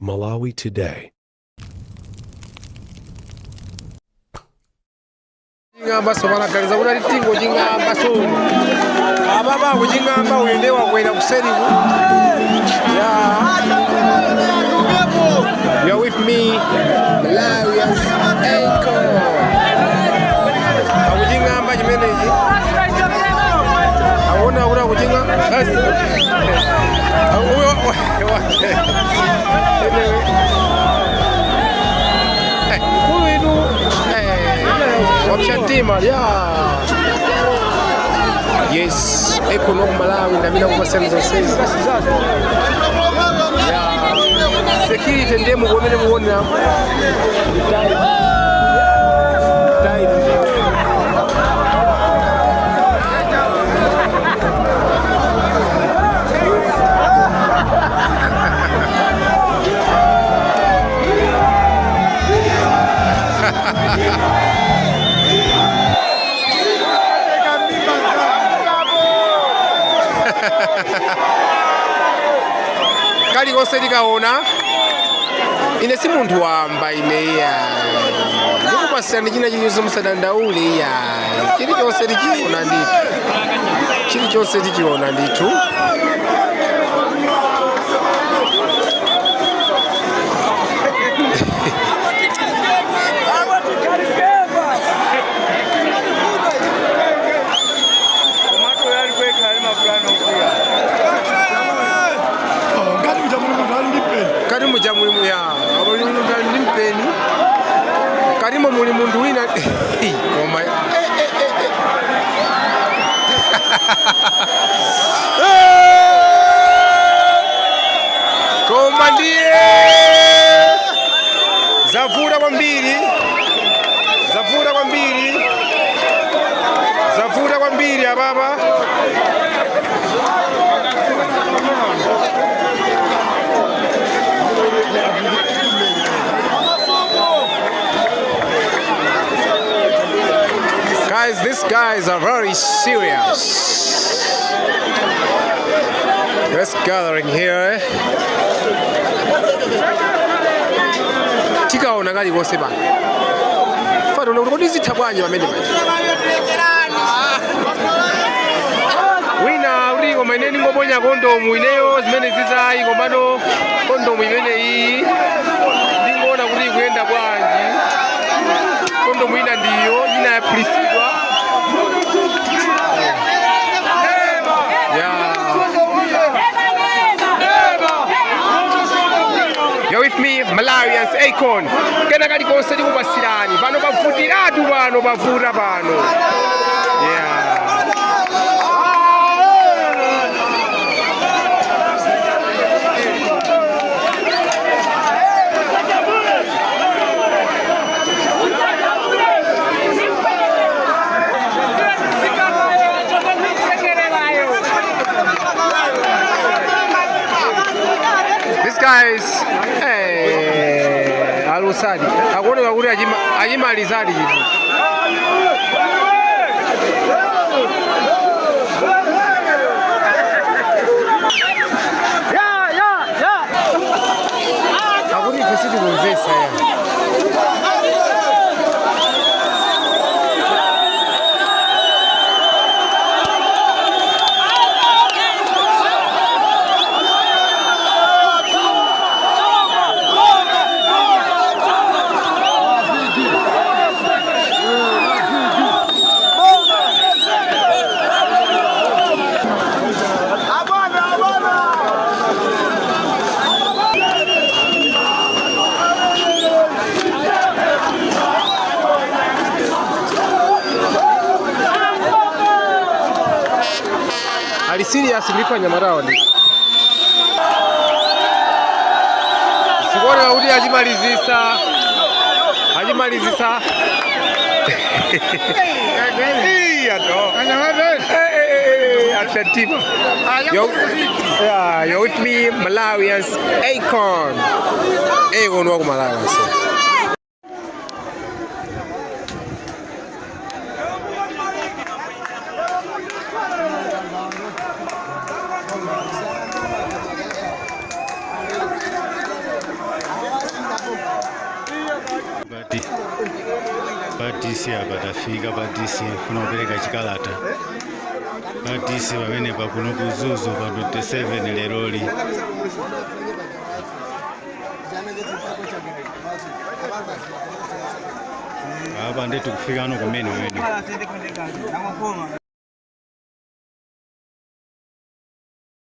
Malawi Today. Ching'amba so balaganiza kuti ali tingo ching'amba so ababa kuching'amba uyu ndiye wakwera kuseriku. Yeah. You're with me, Malawians Akon. Akuching'amba chimenechi. Akuona kuti akuching'amba. Uyo anyway. Mkulu inu wapsha mtima ya yes Akon wa ku Malawi ndamina kupasani zonsezi ya security ndiye mukuonere mukuonera tight tight. Kalikonse tikaona ine si munthu wamba ine iya ndikupasirani china chilichonse musadandaule iya chilichonse tichiona ndithu chilichonse tichiona ndithu. Ngati kuja muli munthu ali ndi mpeni. Kati muja muli ya muli munthu ali ndi mpeni katimo muli munthu wina koma eh, eh, eh, eh. Koma ndiye zavuta kwambiri zavuta kwambiri zavuta kwambiri ababa. Guys, these guys are very serious. Let's gathering here. Tikaona kalikonse pano. Fano kuti kodi zitha bwanji pamene paja. Wina uri koma ine ndingoponya kondomu ineyo zimene zizayi komano kondomu imene iyi ndingoona kuti ikuyenda bwanji. Kondomu ina ndiyo ina yaphulitsidwa. Yeah. You're with me, Malawians Akon. Kena kalikonse tikupasirani. Pano pavutiratu pano pavuta pano. Yeah. These guys, hey, alusadi. Akuoneka kuti achimalizadi chinthu. Akuti ife sitikumvesa ya. Ali serious kulipa nyamarawa ndi. Zikuoneka kuti achimalizisa. Achimalizisa. Iya to. Eh, eh, eh, Argentina. You're, yeah, you're with me, Malawians Akon. Akon wa ku Malawi. So. Pa DC apa tafika pa DC, kufuna kupereka chikalata pa DC pamene pakuno ku Mzuzu pa 27 leroli. Apa ndi tikufika ano kumene kumene.